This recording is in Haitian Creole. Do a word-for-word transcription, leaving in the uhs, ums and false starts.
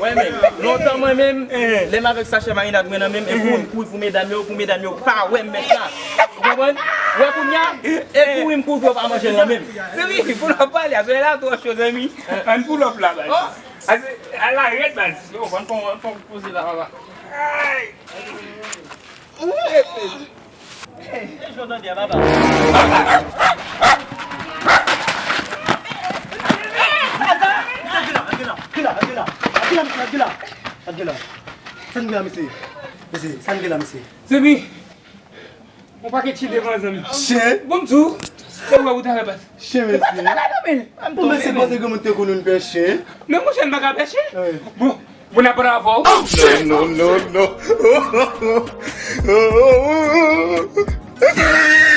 Wè men, lontan mwen menm, lè m avèk sachè marinad mwen nan menm, e kouri m kouri pou medam yo, pou medam yo pa wè m mèt la. Ou konprann? Wè kounye a, e kouri m kouri pou yo pa manje l nan menm. Zanmi, pou n ap pale, a, soulèy la twò cho, zanmi. Ann pull up la, baz. Ase, ala rèd, baz. Yo, ann fè, ann fè poze la, papa. Ay! Sa n gen la, mesye? Mesye, sa n gen la, mesye? Zanmi, yon pakèt chen devan, zanmi. Chen? Bon, m di w, se wè ou ta fè bat. Chen, mesye. Bon, mesye, panse granmoun te konn nou pè chen? Men monchè, n pa ka pè chen. Bon, bon, n ap pran avè w. No, no, no, no.